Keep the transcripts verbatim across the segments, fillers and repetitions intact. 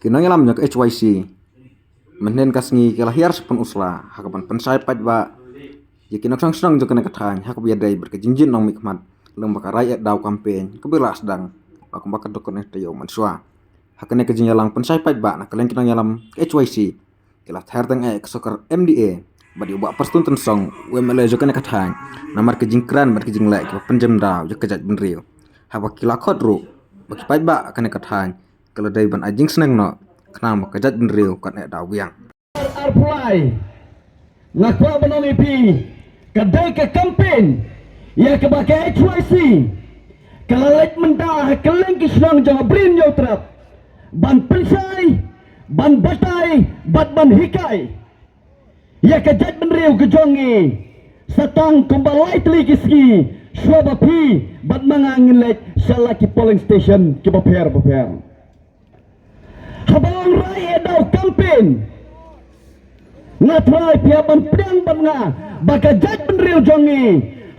Ki nongïalam jong ka H Y C mynhynnin ka sngi ki la hiar sha pun u sla ha kaban pynshai paidbah ïa ki nongshong shnong jong kane ka thaiñ ha kaba ïadei bad ka jingjit nongmihkhmat lyngba ka Rai Ïa Daw campaign kaba la sdang ba kumba ka duk kane taïew mynshuwa. Ha kane ka jingïalang pynshai paidbah na ka liang ki nongïalam ka H Y C ki la thaw tang ïa ka sorkar M D A bad ïa u Bah Prestone Tynsong, u M L A jong kane ka thaiñ, namar ka jingkren bad ka jingleh kiba pynjem daw ïa ka jaitbynriew. Haba ki la khot ruh ba ki paidbah kane ka thaiñ ka la dei ban ai jingsneng noh khnang ba ka jaitbynriew kan ïa daw biang. Arphew lai. Nga kwah ban ong ïa phi, ka dei ka campaign ïa kaba ka H Y C ka la leit mynta ha kylleng ki shnong jong ka Bri Hynñiewtrep ban pynshai, ban batai bad ban hikai ïa ka jaitbynriew ka jong ngi. Sa tang kumba lai tylli ki sngi shuwa ba phi bad ma nga ngin leit sha la ki polling station kiba pher bapher. Haba long Rai Ïa Daw campaign, nga tharai phi hap ban pdiang bad nga ba ka jaitbynriew jong ngi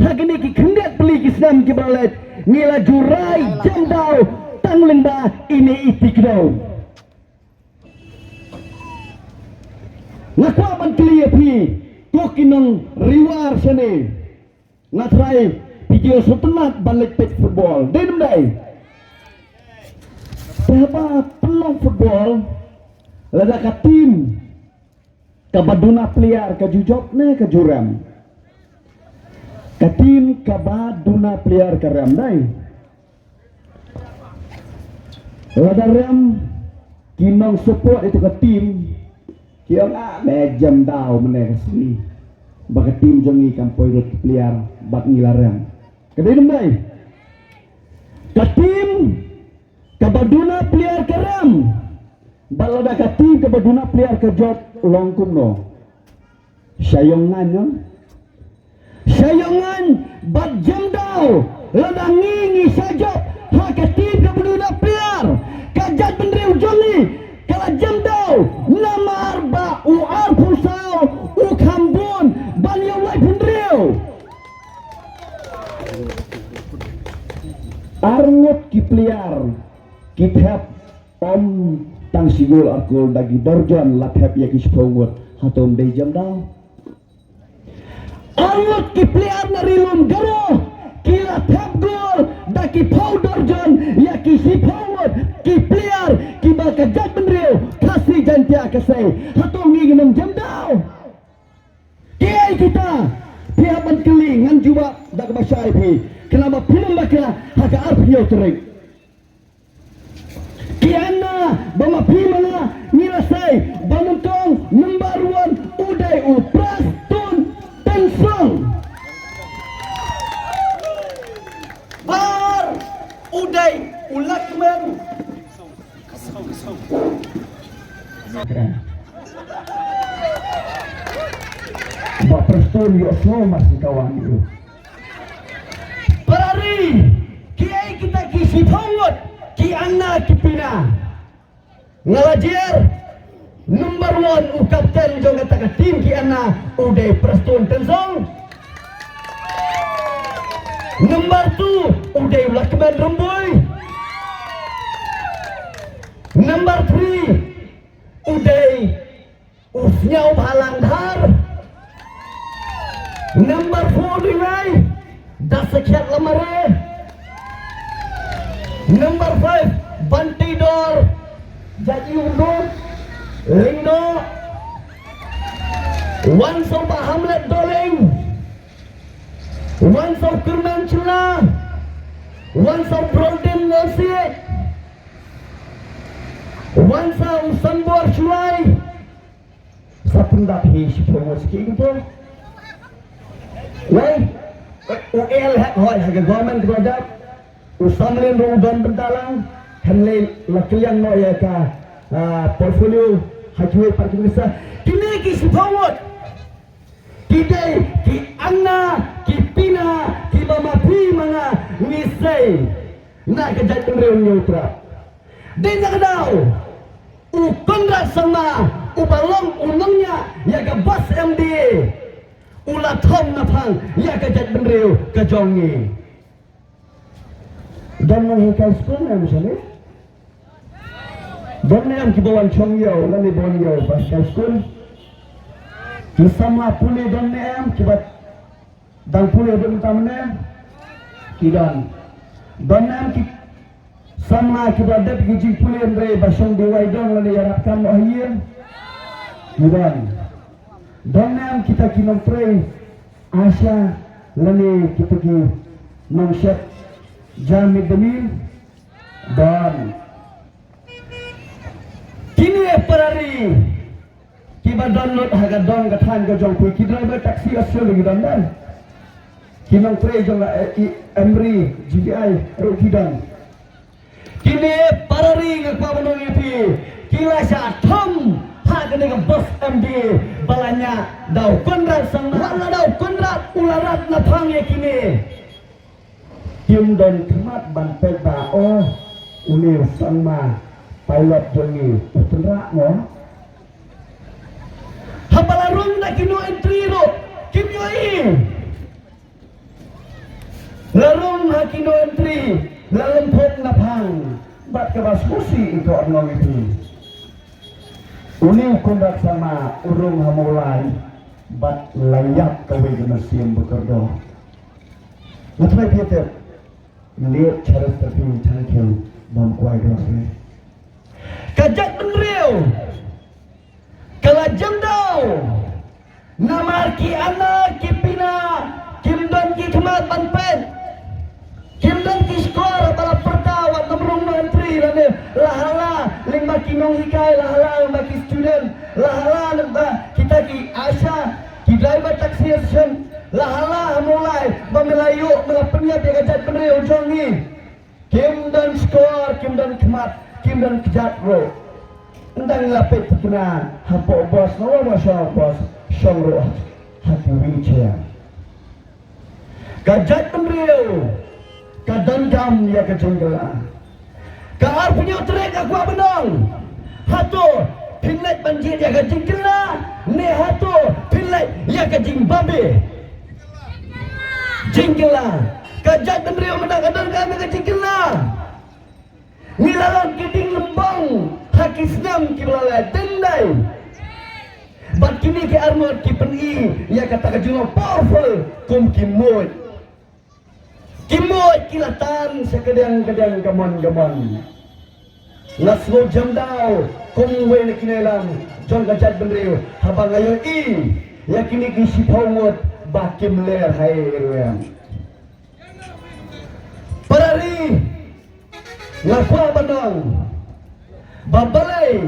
ha kine ki khyndiat tylli ki snem kiba la leit ngi la ju rai jem daw tang lyngba ine i ti kdew. Nga kwah ban kylli ïa phi, ko ki nong Ri War shane, nga tharai phi ki la sngewtynnat ban leit peit football, dei ne ym dei? Te haba pynlong football, lada ka team kaba duna player ka ju jop ne ka ju rem? Ka team kaba duna player ka rem, dei? Lada rem, ki nong support ïa ka team ki ong, ah, me jem daw mynne ka sngi ba ka team jong ngi kam poi lut ki player bad ngi la rem. Ka dei ne ym dei? Ka team kaba duna player ka rem. Bad lada ka team kaba duna player ka jop, long kumno? Sha ïong ngaiñ, no? Sha ïong ngaiñ bad jem daw. Lada ngi ngi sha jop ha ka team kaba duna player, ka jaitbynriew jong ngi ka la jem daw. Namar ba u arphew saw u kham bun ban ïa u laiphew hynriew. Arngut ki player ki thep, ym tang shi gol ar gol, da ki dorjon la thep ïa ki shiphew ngut. Hato ym dei jem daw? Arngut ki player na Ri Lum Garo ki la thep gol da ki phew dorjon ïa ki shiphew ngut, ki player kiba ka jaitbynriew Khasi Jaiñtia ka sei. Hato ngi ngin ym jem daw? Kiei kita? Phi hap ban kylli, ngan jubab da kaba shai phi, khnang ba phin ym bakla ha ka arphew hynñiew tarik. Ki anna ba ma phi ma nga ngi la sei ba nyngkong, number one, u dei u Prestone Tynsong. Ar, u dei u Lahkmen. Ba Prestone ïohsngew mar shu kawan ïoh. Para ri, kiei kita ki shiphew ngut ki anna ki pina? Nga la jer, number one, u kapten jong kata ka team ki anna, u dei Prestone Tynsong. Number two, u dei u Lahkmen Rymbui. Number three, u dei u Sniawbhalang Dhar. Number four, u dei u Dasakhiat Lamare. Number five, Bantidor Jaiurdo Lyngdoh. Wan sa u Bah Hamlet Dohling. Wan sa u Kyrmen Shylla. Wan sa u Broldin Nongsiej. Wan sa u Sanbor Shullai. Sa pyndap hi shiphew ngut, sa ki ingte. Wei, u el heh hoi ha ka government ka dap. U samlin ruh u don bynta lang. Hynrei la kylliang noh ïa ka, ah, portfolio ha kiwei pat ki minister. Kine ki shiphew ngut ki dei ki anna ki pina kiba ma phi ma nga ngi sei na ka jaitbynriew Hynñiewtrep. Dei na ka daw u Conrad Sangma uba long u nongñiah ïa ka bus M D A u la thom naphang ïa ka jaitbynriew ka jong ngi. Don nonghikai skul ne em shane? Don ne em kiba wan shong ïew lane ba wan ïew ba sdang skul? Ki samla pule don ne em kiba dang pule don tam ne? Ki don. Don ne em ki samla kiba dep ki jingpule hynrei ba shong dewai dong lane ïarap kam noh ha ïing? Ki don. Don ne em kita ki nongtrei ASHA lane kita ki nongshet ja mid day meal? Don. Kine para ri kiba don lut ha ka dong ka thaiñ ka jong phi, ki driver taxi Australia ki don dei. Ki nongtrei jong ka, eh, i Emiri GVI ruh ki don. Kine para ri nga kwah ban ong ïa phi, ki la shah thom ha kane ka bos MDA ba la ñiah da u Conrad Sangma. Wat la da u Conrad u la rat na phang ïa kine. Kim don khmat ban peit ba, oh, une u Sangma pilot jong ngi u tynrah mo. Haba la rung da ki no entry ruh kim ïohi. La rung ha ki no entry, la lynthok na phang. Bad kaba sngewsih ito ar nong iti. Une u Conrad Sangma u rung ha Mawlai bad la ïap kawei ka mynsiem ba kordor. Nga trai phi tip. Leit sha restaurant tang khel bam kwai dor ne. Ka jaitbynriew ka la jam daw. Namar ki Anna ki Pina kim don ki khmat ban peit. Kim don ki shkor ba la pyrta wat nym rung no entry lane la hala lyngba ki nonghikai, la hala lyngba ki student, la hala lyngba kita ki ASHA, ki driver taxi association, la hala ha Mawlai ba me la ïoh me la pynïap ïa ka jaitbynriew jong ngi. Kim don shkor, kim don khmat, kim don kjat ruh. Ynda ngi la peit thikna hapoh bos, nga ong ba shong bos, shong ruh ha ki wheelchair. Ka jaitbynriew ka donkam ïa ka jingkylla. Ka arphew hynñiew tarik nga kwah ban ong, hato phin leit ban jied ïa ka jingkylla ne hato phin leit ïa ka jingbabe? Jingkylla. Ka jaitbynriew mynta ka donkam ïa ka jingkylla. Ngi la long ki dieng lymbong ha ki snem kiba la leit, dang dei. Bad kine ki arngut ki pyni ïa kata ka jinglong powerful kum ki muid. Ki muid ki la tan sha kadiang kadiang, ka mon ka mon. Nga sngew jam daw kum uwei na ki nongïalam jong ka jaitbynriew haba nga ïohi ïa kine ki shiphew ngut ba kim ler haei ruh em. Para ri, nga kwah ban ong ba balei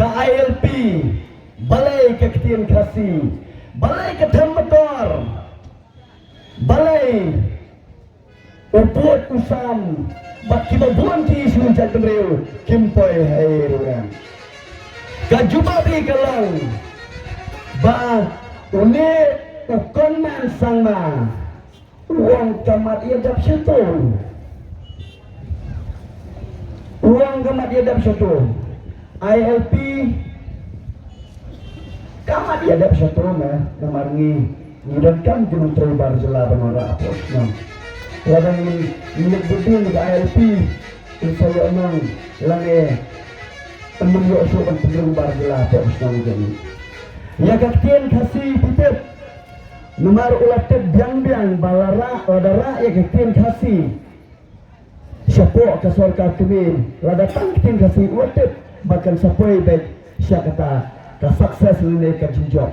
ka ILP, balei ka ktien Khasi, balei ka them motor, balei u pud u sam bad kiba bun ki issue jaitbynriew kim poi haei ruh em. Ka jubab hi ka long ba une u Conman Sangma u ong ka mat ïa dap shato. U ong ka mat ïa dap shato. ILP ka mat ïa dap shato, me, namar ngi, ngi donkam ki nongtrei bar jylla ban wanrah hapoh shnong. Lada ngin, ngin leit bud ïa ka ILP, ngin sa ïoh nong lane ngin ym ïoh shuh ban pynrung bar jylla hapoh shnong jong ngi. Ïa ka ktien Khasi phi tip, namar u la tip biang biang ba la rah, lada rah ïa ka ktien Khasi shapoh ka sorkar kmie, lada tang ktien Khasi u la tip ba kan sa poi beit sha kata ka success lane ka jingjop.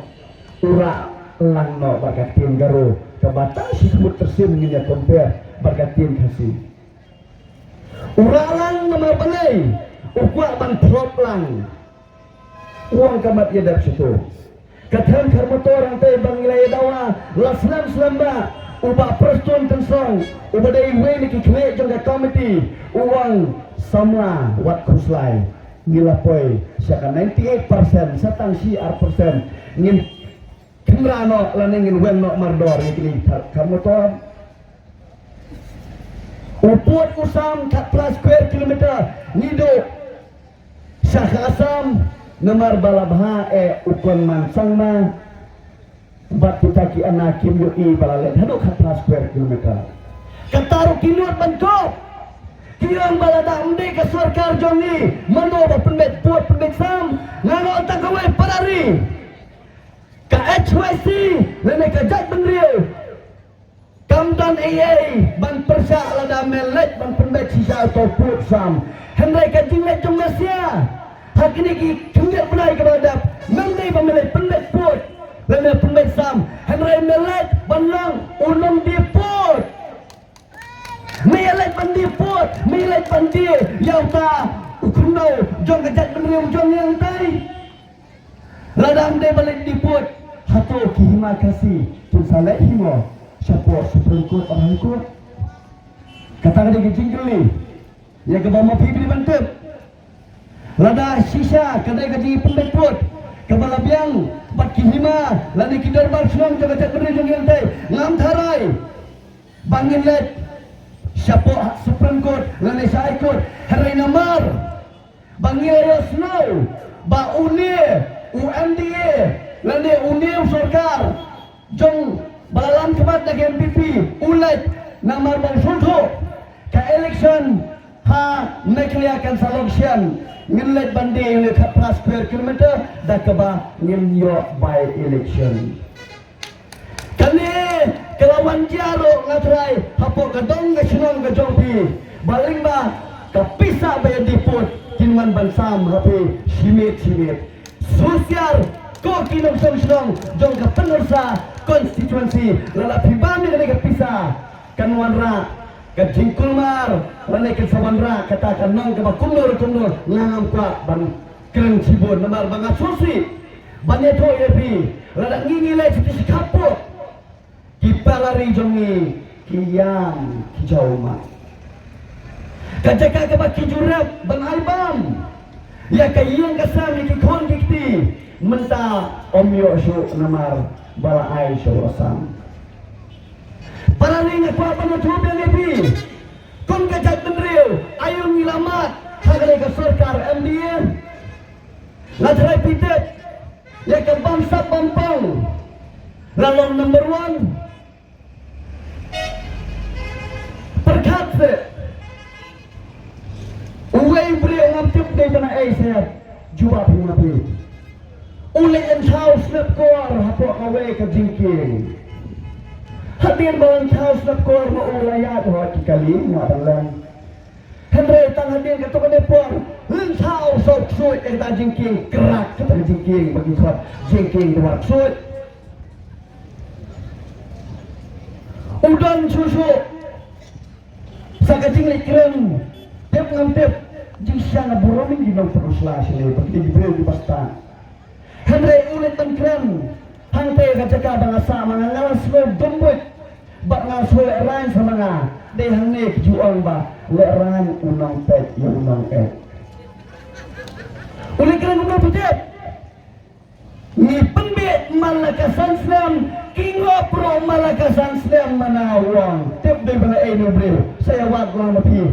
U rah lang noh bad ka ktien Garo kaba tang shi khmut tyrsim ngin ïa compare bad ka ktien Khasi. U rah lang namar balei? U kwah ban phlop lang. U ong ka mat ïa dap shato. Ka them khar motor hangtei ba ngi la ïa dawa la slem slem ba u Bah Prestone Tynsong uba dei uwei na ki khlieh jong ka komiti u ong samla wat khuslai. Ngi la poi sha ka ninety-eight percent, sa tang shi ar percent ngin khynra noh lane ngin weng noh mardor ïa kine ki khar, khar motor. U pud u sam khatphra square kilometer ngi duh sha ka Assam namar ba la bha eh u Conman Sangma bad kita ki Anna kim ïohi ba la leit haduh khatphra square kilometer. Kata ruh ki nud ban kop. Ki ong ba lada ym dei ka sorkar jong ngi, mano ba pynbeit vote pynbeit sam? Nga ong tang kawei, para ri. Ka H Y C lane ka jaitbynriew kam don ei ei ban pyrshah lada me leit ban pynbeit shisha uto u vote sam. Hynrei ka jingleit jong me sha ha kine ki khyndiat bnai kaba dep, mem dei ba me leit pynbeit vote lane pynbeit sam, hynrei me leit ban long u nongdie vote. Me ïa leit ban die vote, me ïa leit ban die ïa uta u khyndew jong ka jaitbynriew jong ngi hangtai. Lada ym dei ban leit die vote, hato ki hima Khasi kin sa leit hi mo shapoh Supreme Court or High Court? Kata ka dei ka jingkylli ïa kaba ma phi phi ban tip. Lada shisha ka dei ka jingpynbeit vote kaba la biang bad ki hima lane ki dorbar shnong jong ka jaitbynriew jong ngi hangtai, ngam tharai ba ngin leit shapoh Supreme Court lane sha High Court. Hynrei namar ba ngi la ïohsngew ba une u M D A lane une u sorkar jong ba la lam khmat da ka N P P u leit namar ba u sngewthuh ka election ha Meghalaya kan sa long shen, ngin leit ban die ïa une u khatphra square kilometer da kaba ngin ïoh by election. Kane ka la wan jia ruh, nga tharai, hapoh ka dong ka shnong ka jong phi, ba lyngba ka pisa ba ïa die vote kin wan ban sam ha phi shi miet shi miet. Shuh shuh ko ki nongshong shnong jong ka Pynursah constituency, lada phi bam ïa kane ka pisa, kan wanrah ka jingkulmar lane kan sa wanrah kata ka nong kaba kumno re kumno. Nga ngam kwah ban kren shibun namar ba nga sngewsih ban ïathuh ïa phi, lada ngi ngi leit sha ki shi khappud, ki para ri jong ngi ki ïam ki jaw ummat. Ka jaka kaba ki ju rep ban ai bam ïa ka ïing ka sem ïa ki khun ki kti, mynta ym ïoh shuh namar ba la ai shuh u sam. Para ri, nga kwah ban ïathuh biang ïa phi, kum ka jaitbynriew, aïu ngi la mad ha kane ka sorkar M D A? Nga tharai phi tip ïa ka bamsap bampong la long number one. Pyrkhat seh, uwei u briew, ngam tip dei ba na ei seh, jubab hi ma phi. U leit lynthaw snep kor hapoh kawei ka jingkieng. Hadien ba lynthaw snep kor ma u la ïaid hok ki kali, nga ban leng. Hynrei tang hadien katto katne por, lynthaw saw ksuid ïa kata jingkieng, krak kata ka jingkieng, ba ki khot jingkieng dwar ksuid. U don shuh shuh sa ka jingleit kren, tip ngam tip, jingshisha nga burom ïa ki nongpynhusla shisha, ba ki dei ki briew kiba stad. Hynrei u leit ban kren hangtei ka jaka ba nga sah ma nga, nga la sngew dum buit bad nga la sngew lehraiñ sa ma nga. Dei hangne ki ju ong ba lehraiñ u nongpeit ïa u nongeh. U leit kren kumno phi tip? Ngi pynbeit man la ka san snem, ki ngop ruh man la ka san snem, mana u ong. Tip dei ba na ei u briew, sa ïa wad lang ma phi.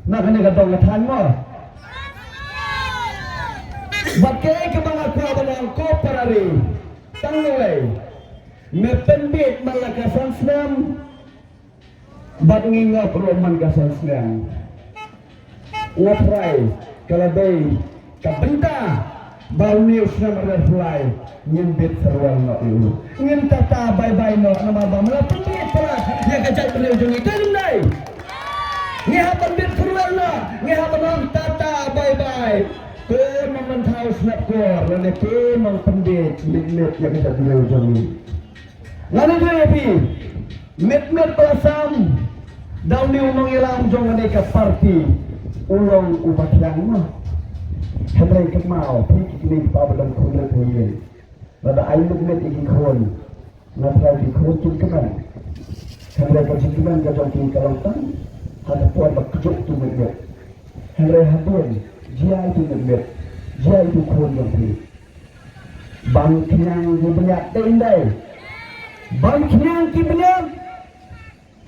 Na kane ka dong ka thaiñ mo. Bad kaei kaba nga kwah ban ong ko para ri, tang nawei, me pynbeit man la ka san snem bad ngi ngop ruh man ka san snem. Nga tharai ka la dei ka bynta ba une u snem arphew lai ngin bit farewell noh ïa u. Ngin tata bye bye noh namar ba me la pynbeit palat ïa ka jaitbynriew jong ngi, dei ne ym dei? Ngi hap ban bit farewell noh, ngi hap ban ong tata bye bye. Ko nonglynthaw snep kor lane ko nongpynbeit mit mit ïa ka jaitbynriew jong ngi. Ngan ïathuh ïa phi, mit mit ba la sam da une u nongïalam jong kane ka party, u long uba thiang mo. Hynrei kynmaw phi, ki kmie ki kpa ba don khun rit ha ïing, lada ai mit mit ïa ki khun, nga tharai ki khun kin kmen. Hynrei ka jingkmen ka jong ki ka long tang ha ka por ba kjuk utu mit mit. Hynrei hadien jia utu mit mit, jia utu khun jong phi, bam khñiang ki bniat, dei ne ym dei? Bam khñiang ki bniat.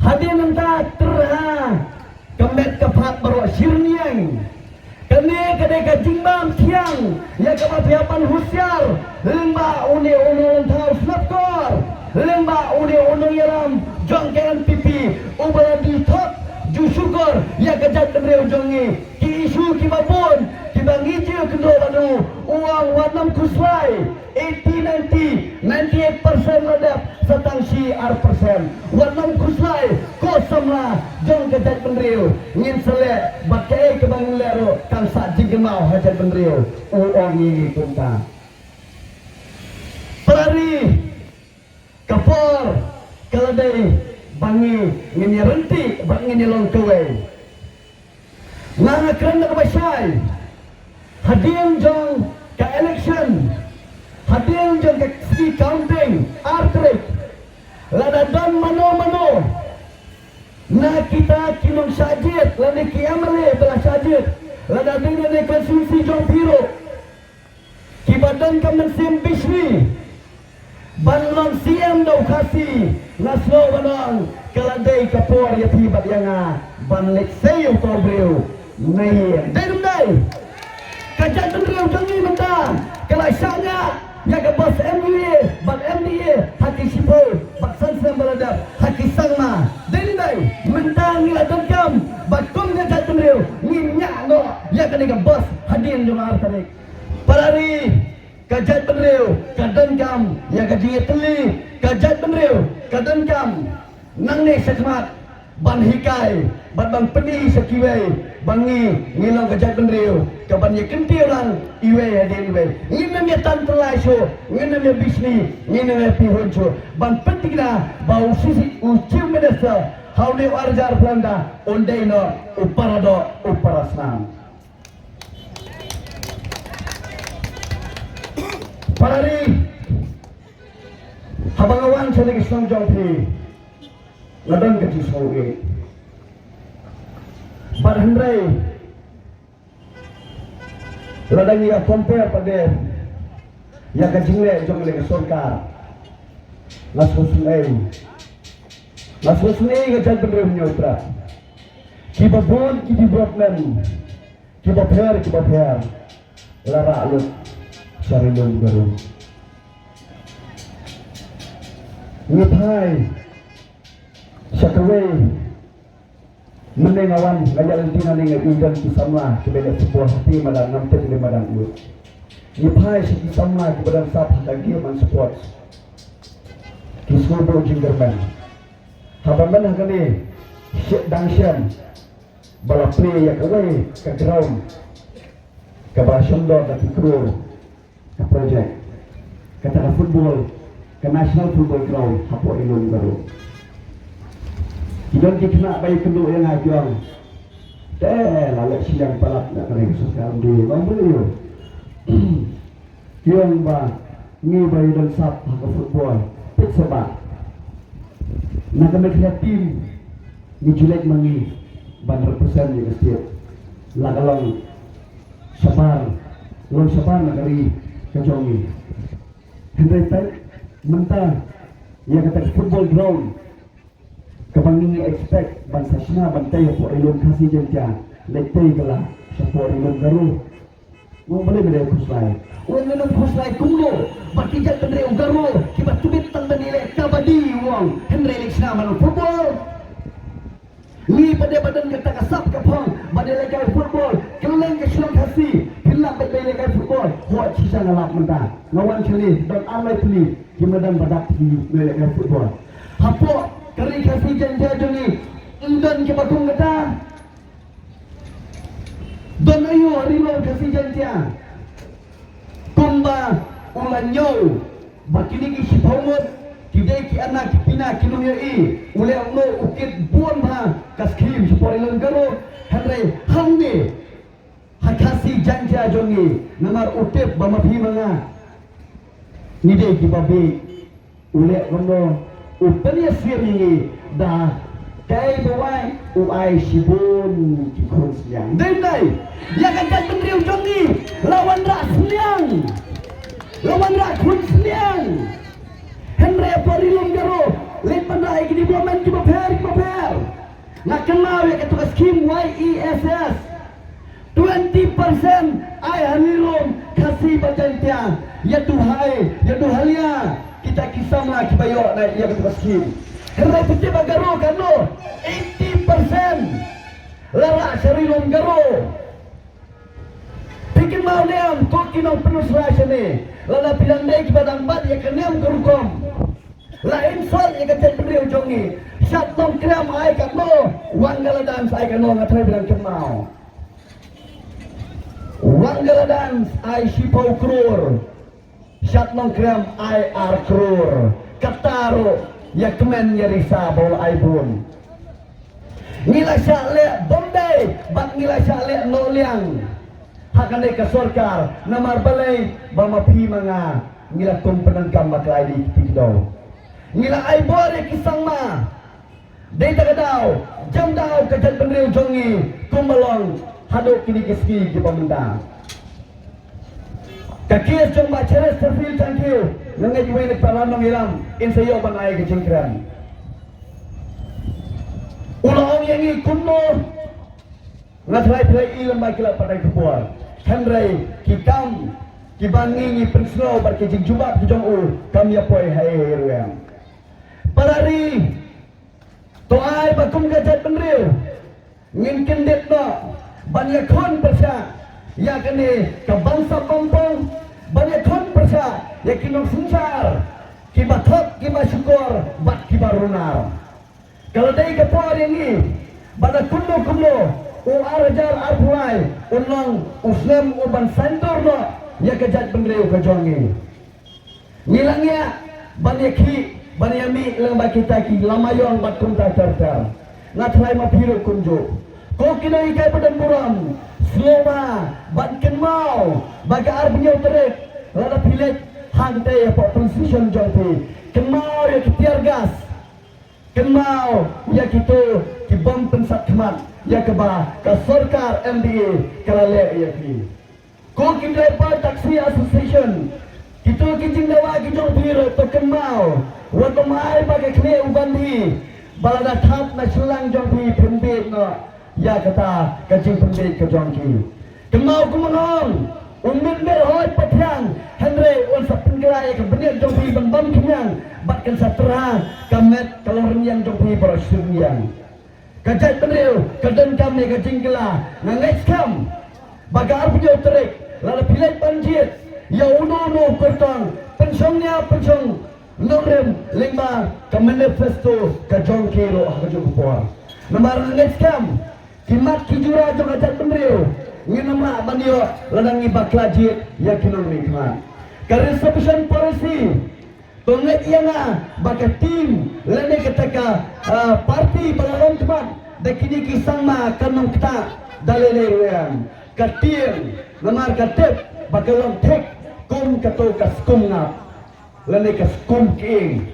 Hadien nangta tyrha ka met ka phad baroh shyrniang. Kane ka dei ka jingbam thiang ïa kaba phi hap ban husiar lyngba une u nonglynthaw snep kor, lyngba une u nongïalam jong ka N P P, uba la die thok ju Shukor ïa ka jaitbynriew jong ngi. Ki issue kiba bun kiba ngi ju kynduh bad u, u ong wat nym khuslai. Eighty, ninety, ninety-eight percent la dep, sa tang shi ar percent. Wat nym khuslai, ko samla jong ka jaitbynriew. Ngin sa leh bad kaei kaba ngin leh ruh kan sa jingkynmaw ha jaitbynriew, u ong ïa ngi kumta. Para ri, ka por ka la dei ba ngi, ngin ïa ryntih bad ngin ïa long kawei. Nga, nga kren da kaba shai. Hadien jong ka election, hadien jong ka sngi counting ar tarik, lada don mano mano na kita ki nongshah jied lane ki M L A ba la shah jied, lada dei na ne constituency jong phi ruh, kiba donkam mynsiem bishni ban long C M da u Khasi, nga sngew ban ong ka la dei ka por ïa phi bad ïa nga ban leit sei ïa uto u briew na ïing. Dei ne ym dei? Ka jaitbynriew jong ngi mynta ka la shah ñiah ïa ka bos M U A bad M D A ha ki shiphew bad san snem ba la dep ha ki sangma. Dei ne ym dei? Mynta ngi la donkam ba kum ka jaitbynriew ngin ñiah noh ïa kane ka bos hadien jong ar tarik. Para ri, ka jaitbynriew ka donkam ïa ka jingïatylli, ka jaitbynriew ka donkam nangne shakhmat ban hikai bad ban pyni sha kiwei ba ngi, ngi long ka jaitbynriew kaban ïa kyntiew lang iwei hadien iwei. Ngin ym ïa tan tyllai shuh, ngin ym ïa bishni, ngin ym ïa pyrshah shuh ban pynthikna ba u sisi, u Chief Minister ha une u arhajar arphew da un dei noh u para doh, u para snam. Para ri, haba nga wan sha ne ka shnong jong phi, nga don ka jingsngewbha. Bad hynrei lada ngi ïa compare pat de ïa ka jingleh jong ne ka sorkar, nga sngewsynei, nga sngewsynei ka jaitbynriew Hynñiewtrep. Kiba bun ki development kiba pher kiba pher la rah lut sha Ri Lum Garo. Ngi phai sha kawei, mynne nga wan nga ïaid lynti nangne nga ïohi don ki samla kiba leh football, hynrei madan ngam tip lei madan aïu. Ngi phai sha ki samla kiba don sap ha ka game and sports, ki sngewbha jingkyrmen. Haba mynta kane dang shem ba la plie ïa kawei ka ground kaba shon dor da ki klur ka project, kata ka football, ka national football ground hapoh Ri Lum Garo. Ki don ki khynnah ba ïakynduh ïa nga ki ong, te la leh shiliang palat na kane ka sorkar, ym dei, ym dei ïa. Ki ong ba ngi ba ïa don sap ha ka football, peit seh ba na ka Meghalaya team ngi ju leit ma ngi ban represent ïa ka state. La ka long shabar, long shabar na ka ri ka jong ngi. Hynrei peit mynta ïa kata ka football ground kaba ngi ngi expect ban sa shna ban tei hapoh Ri Lum Khasi Jaiñtia, leit tei ka la shapoh Ri Lum Garo. Nga ong balei me dei khuslai? U ong ngin ym khuslai kumno ba ki jaitbynriew Garo kiba tbit tang ban ïaleh kabaddi, u ong, hynrei leit shna ban football. Ngi pat de ba don kata ka sap ka phong ban ïalehkai football, kylleng ka shnong Khasi phin lap beit ban ïalehkai football. Hooid, shisha nga lap mynta. Nga wan shane don ar lai tylli ki madan ba dap ki ïalehkai football. Hapoh ka ri Khasi Jaiñtia jong ngi ym don kiba kum kata. Don aïu ha Ri Lum Khasi Jaiñtia? Kumba u la ñiew ba kine ki shiphew ngut ki dei ki ana ki pina ki nongïohi, u leh kumno u kit bun bha ka scheme shapoh Ri Lum Garo. Hynrei hangne ha Khasi Jaiñtia jong ngi, namar u tip ba ma phi ma nga ngi dei kiba bieit. U leh kumno? U pynïasyriem ïa ngi da kaei ba wai, u ai shibun ki khun sniang. Dei ym dei? Ïa ka jaitbynriew jong ngi la wanrah sniang, la wanrah khun sniang. Hynrei hapoh Ri Lum Garo leit ban rah ïa ki development kiba pher kiba pher. Nga kynmaw ïa kata ka scheme Y E S S. Twenty percent ai ha Ri Lum Khasi bad Jaiñtia. Ïa duhai, ïa duhalia kita ki samla kiba ïoh na ïa kata ka scheme. Hynrei phi tip ha Garo katno? Eighty percent. La rah sha ri lum Garo. Phi kynmaw ne em, ko ki nongpynusla shane, lada phi dang dei kiba dang bat ïa ka niam ka rukom, la insult ïa ka jaitbynriew jong ngi. Shat Nongkrem ai katno, Wangala Dance ai katno, nga tharai phi dang kynmaw. Wangala Dance ai shiphew klur. Shat Nongkrem ai ar klur. Kata ruh ïa kmen ïa risa ba u la ai bun. Ngi la shah leh Bombay bad ngi la shah leh Nohliang ha kane ka sorkar, namar balei? Ba ma phi ma nga ngi la kum pyndonkam ba klai di ki phi ki daw. Ngi la ai bor ïa ki sangma. Dei ta ka daw, jam daw ka jaitbynriew jong ngi kumba long haduh kine ki sngi kiba mynta. Ka case jong Bah Chesterfield Thangkhiew, nga ngeit iwei na para nongïalam in sa ïoh ban ai ka jingkren. U la ong ïa ngi kumno, nga tharai phi la i lem bad ki la pat ai khubor. Hynrei ki kam kiba ngi ngi pynsngew bad ki jingjubab ki jong u kam ïa poi ha ei ei ruh em. Para ri, to ai ba kum ka jaitbynriew ngin kyndit noh ban ïakhun pyrshah ïa kane ka bamsap bampong, ban ïakhun pyrshah ïa ki nongsynshar kiba thok, kiba shukor bad kiba runar. Ka la dei ka por ïa ngi ba da kumno kumno u ar hajar arphew lai un long u snem u ban saiñdur noh ïa ka jaitbynriew ka jong ngi. Ngi la ngiah ban ïakhih ban ïamih lem bad kita ki lama ïong bad kumta ter ter. Nga tharai ma phi ruh kumjuh. Ko ki nonghikai ba don burom, sngewbha ban kynmaw ba ka arphew hynñiew tarik lada phi leit hangtei hapoh police station jong phi, kynmaw ïa ki tear gas. Kynmaw ïa kito ki bom pynsat khmat ïa kaba ka sorkar M D A ka la leh ïa phi. Ko ki driver taxi association, kito ki jingdawa ki jong phi ruh to kynmaw, wat ym ai ba ka khlieh u ban hi ba lada thap na shilliang jong phi phin bieit noh ïa kata ka jingpynbieit ka jong ki. Kynmaw kumno, u miet miet hoi pathiang, hynrei un sa pynkylla ïa ka bniat jong phi ban bam khñiang bad kan sa tyrha ka met ka long rynïeng jong phi baroh shi rynïeng. Ka jaitbynriew ka donkam ïa ka jingkylla. Nga ngeit skhem ba ka arphew hynñiew tarik lada phi leit ban jied ïa uno uno u kyrtong pynshong nia pynshong nongrim lyngba ka manifesto ka jong ki ruh ha kajuh ka por. Namar nga ngeit skhem ki mat ki jura jong ka jaitbynriew ngin ym lah ban ïoh lada ngi bakla jied ïa ki nongmihkhmat. Ka reservation policy, to ngeit ïa nga ba ka team lane kata ka, ah, party ba la long khmat da kine ki sangma kan ym ktah da lei lei ruh em. Ka tieng namar ka tip ba ka long thik kum kato ka skum ngap lane ka skum kieng.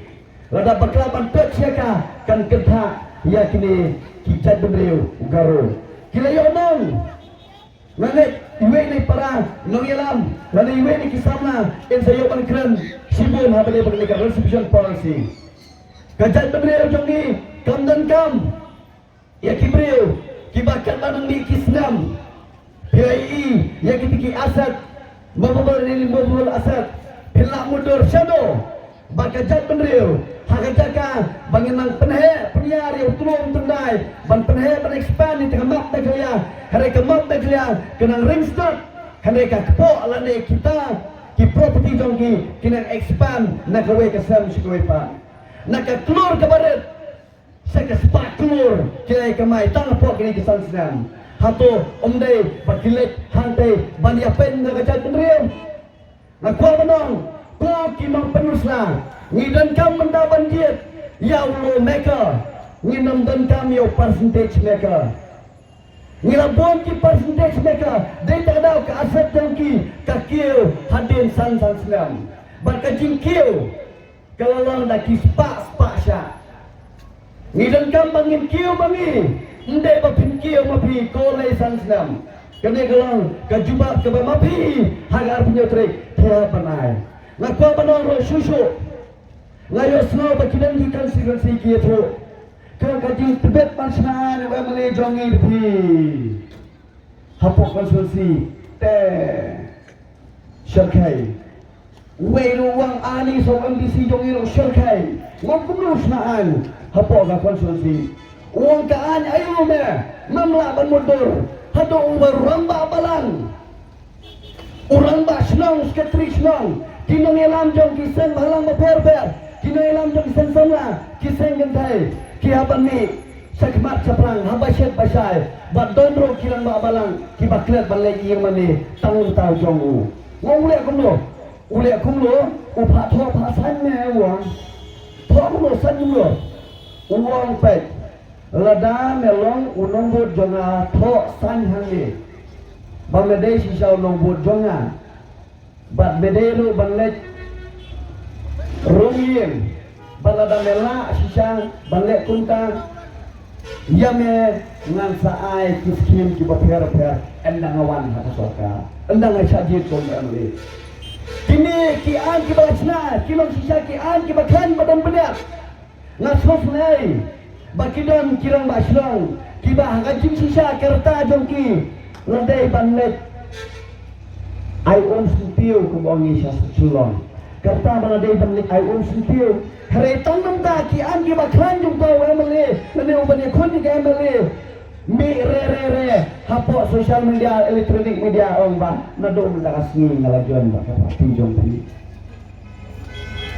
Lada bakla ban peit ïa ka kan kynthah ïa kine ki jaitbynriew Garo. Ki la ïoh nong. Nga ngeit iwei na i para nongïalam lane iwei na ki samla in sa ïoh ban kren shibun ha ba dei ba kane ka reservation policy. Ka jaitbynriew jong ngi kam donkam ïa ki briew kiba katba nang mih ki snem. Phi la ïohi ïa kita ki asset, movable and immovable asset, phi la mutdur shano? Ba ka jaitbynriew ha ka jaka ba ngin nang pynheh pynïar ïa u tlum tyndai ban pynheh ban expand ïa ka map Meghalaya. Hynrei ka map Meghalaya ka nang ring stet, hynrei ka kpoh lane kita ki property jong ki ki nang expand na kawei ka sem sha kawei pat. Na ka klur kaba rit sha ka spah klur ki la ïa kamai tang hapoh kine ki san snem. Hato ym dei ba ki leit hangtei ban ïapynbeit na ka jaitbynriew? Nga kwah ban ong, ko ki nongpynusla, ngi donkam mynta ban jied ïa u law maker, ngim donkam ïa u percentage maker. Ngi la bun ki percentage maker, dei ta ka daw ka asset jong ki ka kiew hadien san san snem. Bad ka jingkiew ka la long da ki spah spah shah. Ngi donkam ba ngin kiew ma ngi, ym dei ba phin kiew ma phi ko lei san snem. Kane ka long ka jubab kaba ma phi ha ka arphew hynñiew tarik phi hap ban ai. Nga kwah ban ong ruh shuh shuh, nga ïohsngew ba ki don ki constituency ki ïathuh, ka long ka jingtbit ban shna aiñ u M L A jong ngi da phi. Hapoh constituency te Shyrkhei. Wei ruh u Wang Ani, sa u M D C jong ngi ruh Shyrkhei. Ngam kumno shna aiñ hapoh ka constituency. U ong ka aiñ aïu me, mem lah ban mutdur. Haduh uba u rangbah balang, u rangbah shnong, secretary shnong, ki nongïalam jong ki seng bhalang bapher bapher, ki nongïalam jong ki seng samla, ki seng kynthei, ki hap ban mih shakhmat shaphrang haba shet ba shai. Bad don ruh ki rangbah balang kiba klet ban leit ïing mane tang uta u jong u. U ong u leh kumno? U leh kumno? U phah thoh phah saiñ me, u ong. Thoh kumno, saiñ kumno? U ong peit, lada me long u nongbud jong nga, thoh saiñ hangne ba me dei shisha u nongbud jong nga, bad me dei ruh ban leit rung ïing, bad lada me lah shisha ban leh kumta, ïa me ngan sa ai ki skim kiba pher pher. Ynda nga wan ha ka sorkar, ynda nga shah jied kum u MLA. Kine ki aiñ kiba la shna ki long shisha ki aiñ kiba khlaiñ ba don bniat. Nga sngewsynei ba ki don ki rangbah shnong kiba ha ka jingshisha ka rta jong ki la dei ban leit ai um syntiew, kumba ong ngi sha Shillong. Ka rta ba la dei ban leit ai um syntiew. Hynrei tang namar ki aiñ kiba khlaiñ jong uta u MLA lane uba ïakhun ïa ka MLA, mih re re re hapoh social media, electronic media, ong ba naduh mynta ka sngi nga la join bad ka party jong phi.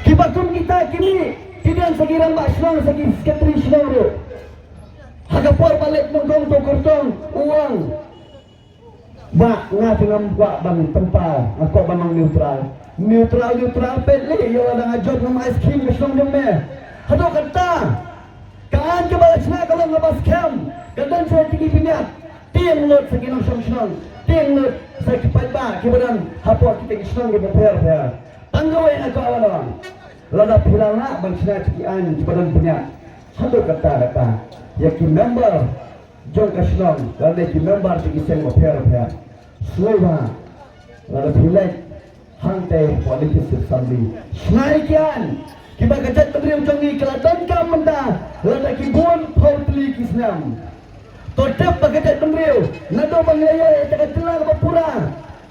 Kiba kum kita ki mih, ki don sa ki rangbah shnong, sa ki secretary shnong ruh. Ha ka por ba leit nyngkong to kyrtong, u ong ba nga te ngam kwah ban pynpaw, nga kwah ban long neutral. Neutral, neutral peit lei, ïoh lada nga jop ngam ai skim ka shnong jong me. Haduh katta, ka aiñ kaba la shna ka long kaba skhem, ka don sa ki bniat. Tieng lut sa ki nongshong shnong, tieng lut sa ki paidbah kiba don hapoh kita ki shnong kiba pher pher. Tang kawei nga kwah ban ong, lada phi la lah ban shna ki aiñ kiba don bniat, haduh katta katta ïa ki member jong ka shnong lane ki member jong ki seng bapher bapher, sngewbha lada phi leit hangtei hapoh Legislative Assembly, shna ïa ki aiñ kiba ka jaitbynriew jong ngi ka la donkam mynta lada ki bun phew tylli ki snem. To tip ba ka jaitbynriew naduh ba ngi la ïoh ïa ka jylla kaba pura,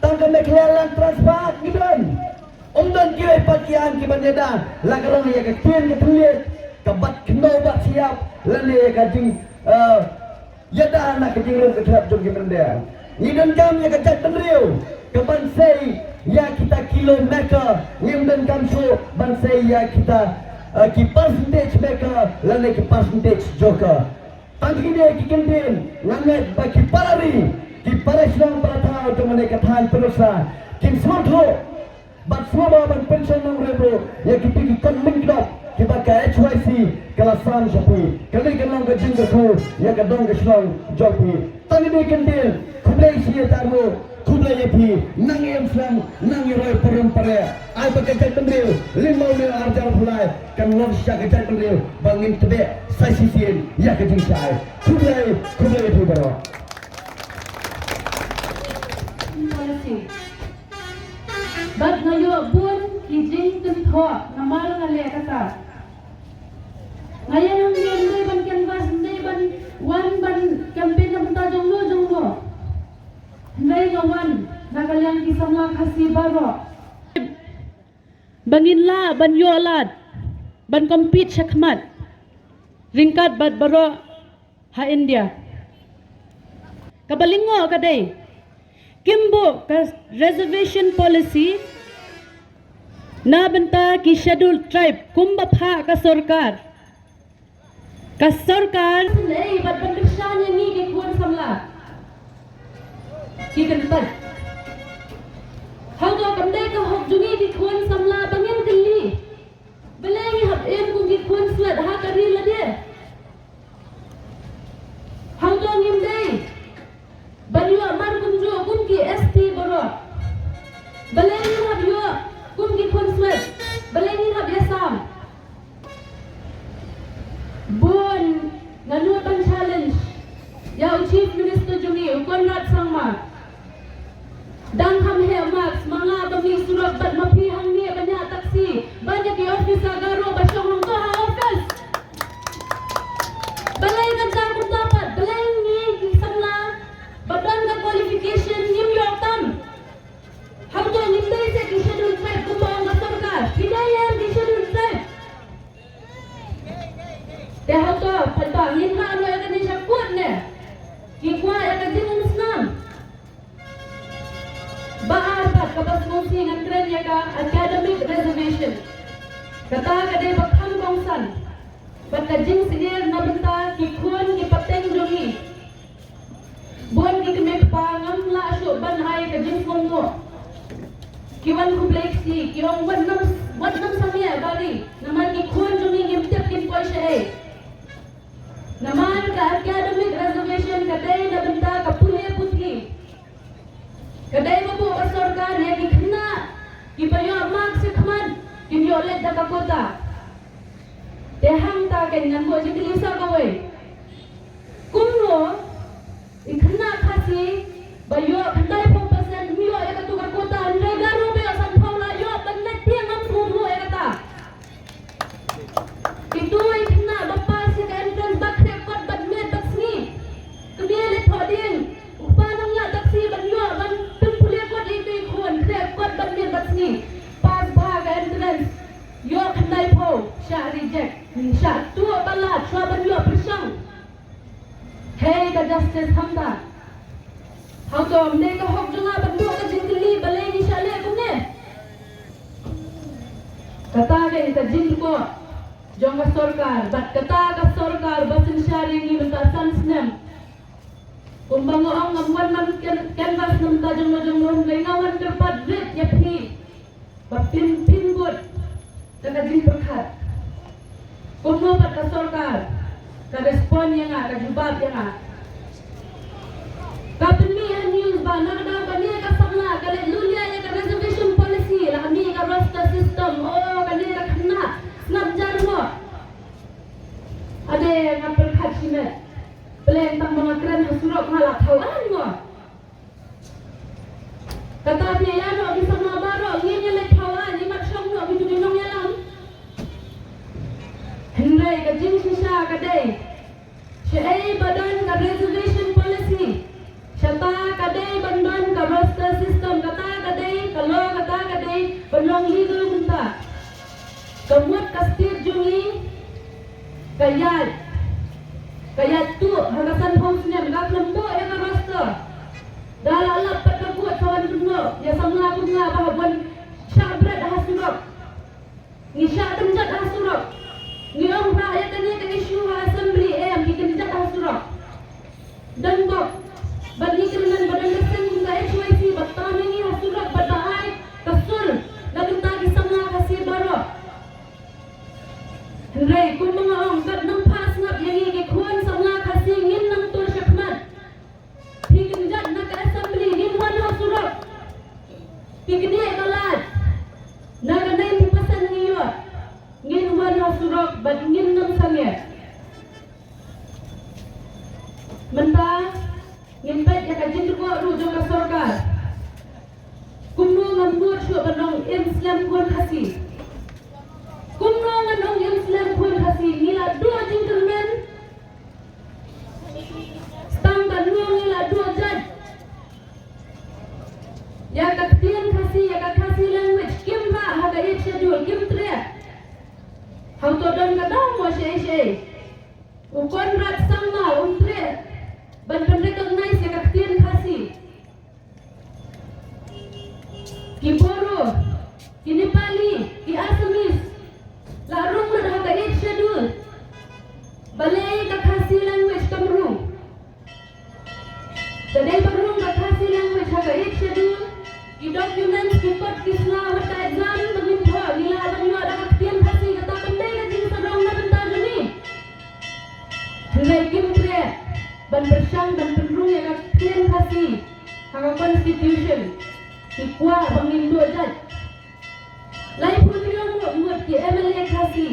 tang ka Meghalaya Land Trust ba ngi don. Ym don kiwei pat ki aiñ kiban ïada, la ka long ïa ka ktien ka thylliej, ka bat khyndew bat shyiap, lane ïa ka jing, eh, ïada na ka jingrung ka thlep jong ki mynder. Ngi donkam ïa ka jaitbynriew kaban sei ïa kita ki lawmaker, ngim donkam shuh ban sei ïa kita, eh, ki percentage maker lane ki percentage joker. Tang kine ki kyntien nga ngeit ba ki para ri, ki para shnong para thaw jong kane ka thaiñ Pynursla kin sngewthuh bad sngewbha ban pynshong nongrim ruh ïa kito ki kot lyngkdop kiba ka H Y C ka la sam sha phi. Kane kan long ka jingkyrkhu ïa ka dong ka shnong jong phi. Tang kine ki kyntien, khublei shi hajar nguh, khublei ïa phi, nang ïa em slem, nang ïa roi parom pare. Ai ba ka jaitbynriew lyngngoh lyngngoh arjar pulai kan long shisha ka jaitbynriew ba ngin tbeh sa shisien ïa ka jingshai. Khublei, khublei ïa phi baroh. Policy. Bad nga ïoh bun ki jingkynthoh namar nga leh kata. Nga ïeng hangne ym dei ban canvass, ym dei ban wan ban campaign na bynta jongno jongno. Hynrei nga wan na ka liang ki samla Khasi baroh. Ba ngin lah ban ïoh lad ban compete shakhmat ryngkat bad baroh ha India. Kaba lyngngoh ka dei, kim buh ka reservation policy na bynta ki Scheduled Tribe kumba phah ka sorkar. Ka sorkar leh bad ban kyrshan ïa ngi ki khun samla. Ki kyntait. Hangto kam dei ka hok jong ngi ki khun samla ba ngin kylli. Balei ngi hap im kum ki khun Swet ha ka ri lade? Hangto ngim dei ban ïoh mar kumjuh kum ki S T baroh. Balei ngin hap ïoh kum ki khun Swet? Balei ngin hap ïasam? Bun nga nud ban challenge ïa u Chief Minister jong ngi, u Conrad Sangma. Dang kham heh marks ma nga ba mih surok bad ma phi hangne ban ïaid taxi ban ïa ki officer Garo ba shong hangto ha office. Balei kata kumta pat? Balei ngi ki samla ba don ka qualification ngim ïoh tam? Hangto ngim dei seh ki Scheduled Tribe kumba ong ka sorkar. Ngi dei em ki Scheduled Tribe? Te hangto pat Ngin rah noh ïa kane sha kut ne? Ki kwah ïa ka jingumsnam. Ba ar pat kaba sngewsih ngan kren ïa ka academic reservation. Kata ka dei ba kham kongsan bad ka jingsngewsih na bynta ki khun ki pateng jong ngi. Bun ki kmie kpa ngam lah shuh ban ai ka jingsngewnguh. Ki wan khublei kti, ki ong wat nang, wat nang sangeh bari, namar ki khun jong ngi ngim tip kin poi shaei. Namar ka academic reservation ka dei na bynta ka pule puthi. Ka dei ba buh ka sorkar ïa ki khynnah kiba ïoh marks shakhmat kin ïoh leit da ka quota. Te hangta ka ngan buh jingkylli sa kawei. Kumno i khynnah Khasi ba ïoh khyndai phew percent ym ïoh ïa katu ka quota, hynrei Garo ba ïoh sanphew la ïoh ban leit, te ngam sngewthuh ïa kata. Itu i khynnah ba pass ïa ka entrance ba khreh kot bad miet bad sngi. Kmie leit thoh dieng. U kpa nang ïa taxi ban ïoh ban pynpule kot ïa itu i khun, khreh kot bad miet bad sngi. Pass bha ka entrance. Ïoh khyndai phew, shah reject. Shah tuh palat, shwa ban ïoh pyrshang. Hei ka justice hangta. Hangto ym dei ka hok jong nga ban buh ka jingkylli balei ngi shah leh kumne. Kata ka dei ka jingkyrkhu jong ka sorkar, bad kata ka sorkar ba synshar ïa ngi mynta san snem. Kumba nga ong ngam wan man can-, canvass na bynta jong no jong no, hynrei nga wan kyrpad rit ïa phi. Ba phin, phin bud da ka jingpyrkhat. Kumno pat ka sorkar ka respond ïa nga, ka jubab ïa nga. Ka pynmih ha news ba na ka daw kane ka samla ka leit lulya ïa ka reservation policy, la mih ka roster system. Oh, kane ka khynnah sngap jar mo. Ade nga pyrkhat shimet. Pleng tang ba nga kren ha surok nga la thaw an mo. Kata phi ïa noh ki samla baroh, ngin ïa leit thaw, ngi mat shong noh kitu ki nongïalam. Hynrei ka jingshisha ka dei, shaei ba don ka reservation policy, shata ka dei ban don ka roster system, kata ka dei ka law, kata ka dei ban long legal kumta. Ka mut ka state jong ngi ka ïaid, ka ïaid tuh ha ka sanphew snem, ka khlem buh ïa ka roster. Da la lap pat ka kut, sa wan pynnoh ïa samla kum nga ba hap wan shah bret ha surok. Ngi shah kynjat ha surok. Ngi ong rah ïa kane ka issue ha assembly, em, ngi kynjat ha surok. Don bok ba ngi kynman ba don ka seng kum ka H Y C ba tam ïa ngi ha surok bad ba ai ka sur na ka bynta ki samla Khasi baroh. Hynrei kumba nga ong, kat nang phah sngap ïa ngi ki khun samla Khasi, ngin nang tur shakhmat. Phi kynjat na ka assembly, ngin wan ha surok. Phi knieh ka lad na ka ninety percent ngi ïoh, ngin wan ha surok bad ngin nang sangeh. Mynta ngin peit ïa ka jingkyrkhu ruh jong ka sorkar. Kumno ngan mut shuh ban ong im slem khun Khasi? Kumno ngan ong im slem khun Khasi? Ngi la duh jingkyrmen. Tang katno ngi la duh jait. Ïa ka ktien Khasi, ïa ka Khasi language kim rah ha ka Eighth Schedule, kim treh. Hangto don ka daw mo shaei shaei. U Conrad Sangma um treh ban pynrecognize ïa ka ktien Khasi. Ki Boro, ki Nepali, ki Assamese la rung lut ha ka Eighth Schedule. Balei ka Khasi language kam rung? Ka dei ba rung ka Khasi language ha ka Eighth Schedule. Ki documents, ki kot, ki sla, wat ka exam ba ngin thoh, ngi lah ban ïoh da ka ktien Khasi, kata kam dei ka jingsarong na bynta jong ngi? Hynrei kim treh ban pyrshang ban pynrung ïa ka ktien Khasi ha ka constitution. Ki kwah ba ngin duh jait. Laiphew hynriew ngut ki M L A Khasi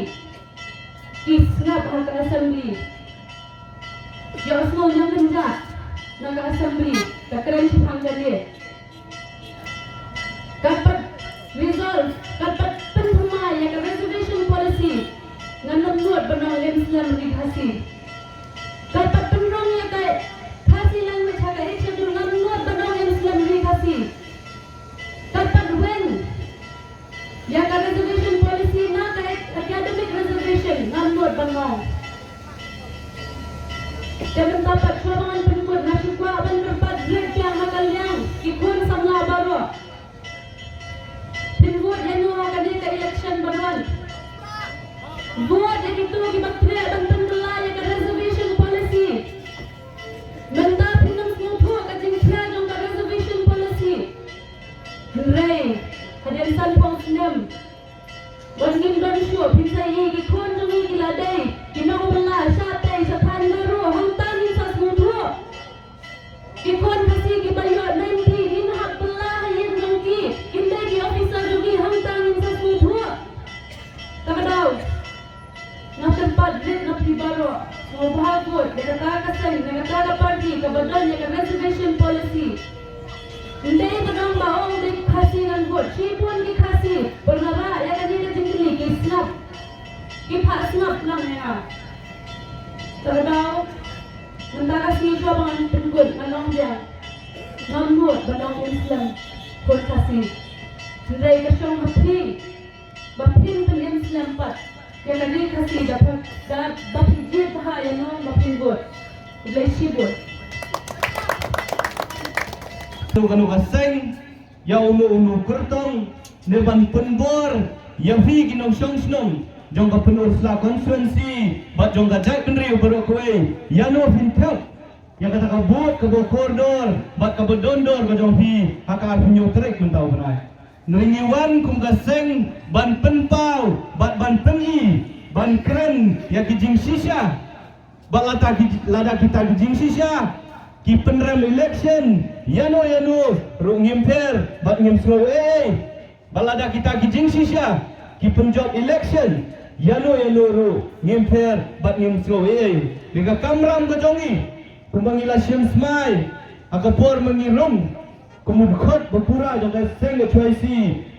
ki sngap ha ka assembly. Ïohsngew ñiangkynjah na ka assembly, ka kren shaphang kane. Katba resolve, katba pynthymmai ïa ka reservation policy, ngan ym nud ban ong im slem ri Khasi. Katba pynrung ïa ka Khasi language ha ka Eighth Schedule, ngan ym nud ban ong im slem ri Khasi. Katba weng ïa ka reservation policy na ka academic reservation, ngan ym nud ban ong. Te mynta pat shuwa ba ngan pynkut, nga shu kwah ban kyrpad rit ïa nga ka liang ki khun samla baroh. Pynbud ïa nga ha kane ka election ba wan. Bud ïa kito kiba treh ban pynkylla ïa ka reservation policy. Mynta phin ym sngewthuh ka jingtreh jong ka reservation policy. Hynrei hadien sanphew snem, wat ngim don shuh, phin sa ïohi ki khun jong ngi ki la dei ki nongbylla shatei shathaiñ baroh, hangta ngin sa sngewthuh. Ki khun Khasi kiba ïoh ninety ngin hap bylla ha ïing jong ki, kin dei ki officer jong ngi, hangta ngin sa sngewthuh. Kaba daw, nga kyrpad rit na phi baroh, sngewbha vote ïa kata ka seng, ïa kata ka party kaba don ïa ka reservation policy. Ym dei ba dang ba ong dei Khasi ngan vote, shibun ki Khasi ba nga rah ïa kane ka jingkylli ki sngap, ki phah sngap lang ïa nga. Kaba daw, mynta ka sngi shuwa ba ngan pynkut, ngan ong biang, ngam nud ban ong im slem khun Khasi. Hynrei ka shong ha phi ba phin pyn-im slem pat ïa ka ri Khasi da phi, da ba phi jied bha ïa nong ba phin vote. Khublei shibun. Kano kano ka seng, ïa uno uno kyrtong, ne ban pynbor ïa phi ki nongshong shnong jong ka Pynursla constituency bad jong ka jaitbynriew baroh kawei, ïa no phin thep ïa kata ka vote kaba kordor bad kaba dondor ka jong phi ha ka arphew hynñiew tarik mynta u bnai. Ngi wan kum ka seng ban pynpaw bad ban pyni, ban kren ïa ki jingshisha. Bad lada ki, lada kita ki jingshisha ki pynrem election ïano ïano ruh ngim pher bad ngim sngew ei ei. Bad lada kita ki jingshisha ki pynjop election ïano ïano ruh ngim pher bad ngim sngew ei ei. Dei ka kamram ka jong ngi kumba ngi la shim smai ha ka por ma ngi rung. Ka mut khot ba pura jong ka seng ka H Y C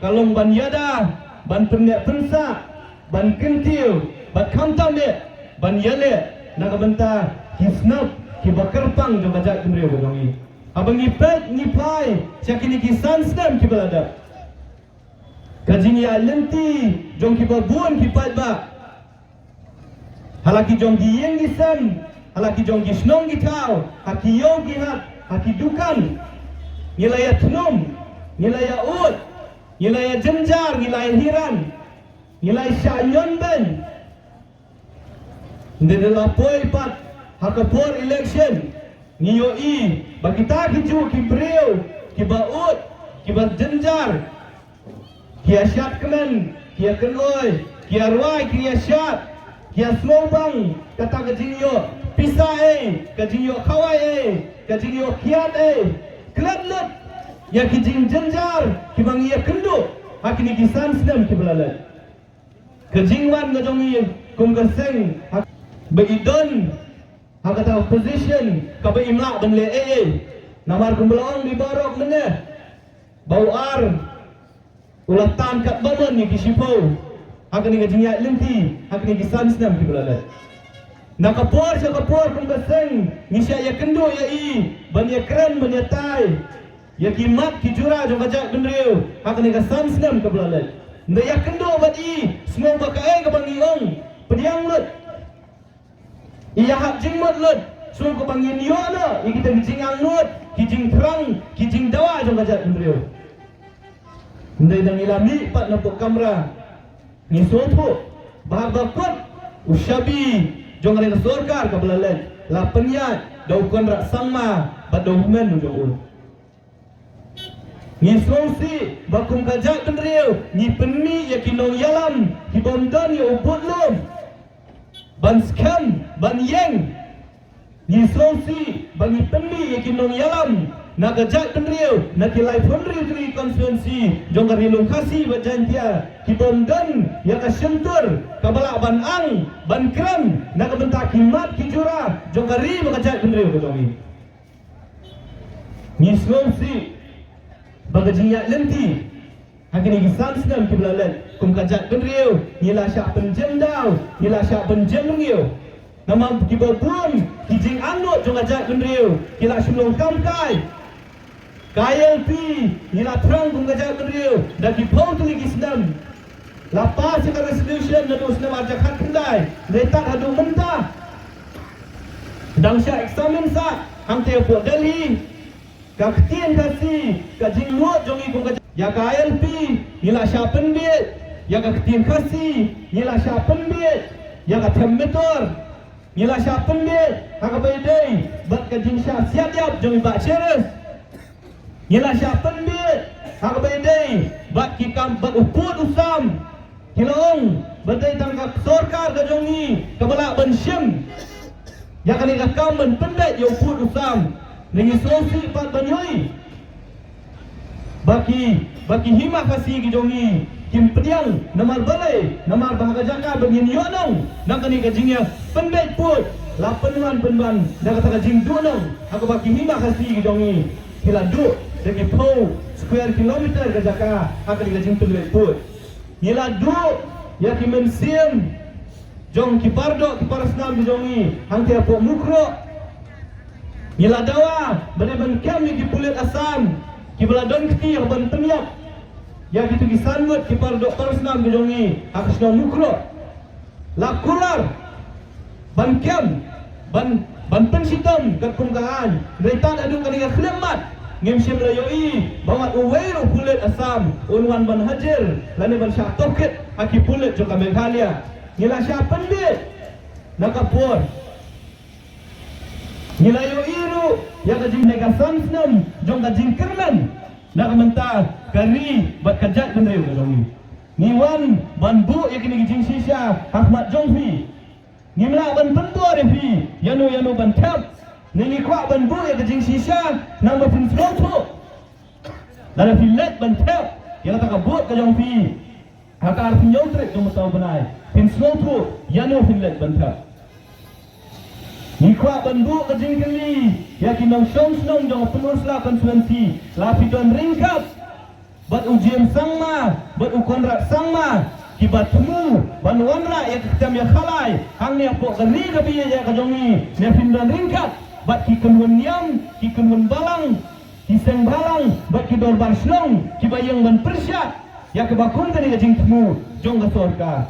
ka long ban ïada, ban pynneh pynsah, ban kyntiew, bad khamtam eh ban ïaleh na ka bynta ki snap kiba kyrpang jong ka jaitbynriew ka jong ngi. Haba ngi peit ngi phai sha kine ki san snem kiba la dep, ka jingïaid lynti jong kiba bun ki paidbah, ha la ki jong ki ïing ki sem, ha la ki jong ki shnong ki thaw, ha ki ïew ki hat, ha ki dukan, ngi la ïa thnum, ngi la ïa ud, ngi la ïa jynjar, ngi la ïa hiran, ngi la ïa shah ñion beiñ. Ngi la poi pat ha ka por election, ngi ïohi ba kita ki juh ki briew kiba ud, kiba jynjar, ki ïa shad kmen, ki ïa kynoi, ki ïa rwai, ki ïa shad, ki ïa sngewbang kata ka jingïoh pisa ei, ka jingïoh khawai ei, ka jingïoh kiad ei. Klet lut ïa ki jingjynjar kiba ngi ïa kynduh ha kine ki san snem kiba la leit. Ka jingwan ka jong ngi kum ka seng ha, ba i don ha kata ka position kaba im lah ban leh ei ei. Namar kumba la ong di baroh mynne, ba u ar u la tan katba mon ïa ki shiphew ha kane ka jingïaid lynti ha kine ki san snem kiba la leit. Na ka por sha ka por kum ka seng ngi shah ïa kynduh ïa i ban ïa kren ban ïa tai ïa ki mat ki jura jong ka jaitbynriew ha kane ka san snem kaba la leit. Nda ïa kynduh bad i, sngewbha kaei kaba ngi ong, pdiang lut. Ïa hap jingmut lut, sngewbha ba ngin ïoh noh ïa kita ki jingangnud, ki jingthrang, ki jingdawa jong ka jaitbynriew. Nda ïa ngi la mih pat na pdeng kamra, ngi sngewthuh ba haba kut u shabi jong ka sorkar kaba la leit, la pynïaid da u Conrad Sangma bad da u hynmen u jong u. Ngi sngewsih ba kum ka jaitbynriew ngi pynmih ïa ki nongïalam ki bym don ïa u budlum ban skhem ban ïeng. Ngi sngewsih ba ngi pynmih ïa ki nongïalam na ka jaitbynriew, na ki laiphew hynriew tylli ki constituency jong ka Ri Lum Khasi bad Jaintia ki bym don ïa ka shyntur kaba lah ban ang ban kren na ka bynta ki mat ki jura jong ka ri bad ka jaitbynriew ka jong ngi. Ngi sngewsih ba ka jingïaid lynti ha kine ki san snem kiba la leit, kum ka jaitbynriew ngi la shah pynjem daw, ngi la shah pynjem rngiew. Namar kiba bun ki jingangnud jong ka jaitbynriew ki la shim long kam kai. Ka I L P ngi la thrang kum ka jaitbynriew da ki phew tylli ki snem. La pass ïa ka resolution naduh u snem ar hajar khatkhyndai, ngi tat haduh mynta. Tang shah examine sa hangte hapoh Delhi. Ka ktien Khasi, ka jinglut jong ngi kum ka, ïa ka I L P ngi la shah pynbeit, ïa ka ktien Khasi ngi la shah pynbeit, ïa ka them metor ngi la shah pynbeit ha kaba ïadei bad ka jingshah siat ïap jong i Bah Cheres. Ngi la shah pynbeit ha kaba ïadei bad ki kam bad u pud u sam. Ki la ong ba dei tang ka sorkar ka jong ngi kaba lah ban shim ïa kane ka kam ban pynbeit ïa u pud u sam. Ne ngi sngewsih pat ban ïohi ba ki, ba ki hima Khasi ki jong ngi kim pdiang namar balei, namar ba ha ka jaka ba ngin ïoh nong na kane ka jingïapynbeit pud, la pynwan pynban da kata ka jingduh nong ha kaba ki hima Khasi ki jong ngi ki la duh da ki phew square kilometer ka jaka ha kane ka jingpynbeit pud. Ngi la duh ïa ki mynsiem jong ki pardoh ki parasnam ki jong ngi hangte hapoh Mukroh. Ngi la dawa ba dei ban kem ïa ki pulit Assam kiba la don kti ïa ka ban pynïap ïa kito ki san ngut ki pardoh parasnam ki jong ngi ha ka shnong Mukroh. La kular ban kem, ban, ban pynshitom katkum ka aiñ. Hynrei tad haduh kane ka khyllipmat ngim shym la ïohi ba wat uwei ruh u pulit Assam un wan ban hajir lane ban shah tohkit ha ki pulit jong ka Meghalaya. Ngi la shah pynbeit na ka por. Ngi la ïohi ruh ïa ka jingkane ka san snem jong ka jingkyrmen na ka bynta ka ri bad ka jaitbynriew ka jong ngi. Ngi wan ban buh ïa kine ki jingshisha ha khmat jong phi. Ngim lah ban pynbor ïa phi ïano ïano ban thep. Ne ngi kwah ban buh ïa ka jingshisha naba phin sngewthuh lada phi leit ban thep ïa kata ka vote ka jong phi ha ka arphew hynñiew tarik jong uta u bnai. Phin sngewthuh ïano phin leit ban thep. Ngi kwah ban buh ka jingkylli ïa ki nongshong shnong jong ka Pynursla constituency, la phi don ryngkat bad u James Sangma bad u Conrad Sangma kiba thmu ban wanrah ïa ka ktien ïa khalai hangne hapoh ka ri kaba ïeit ïa ka jong ngi? Ne phin don ryngkat bad ki kynhun niam, ki kynhun balang, ki seng balang bad ki dorbar shnong kiba ïeng ban pyrshah ïa kaba kum kane ka jingthmu jong ka sorkar?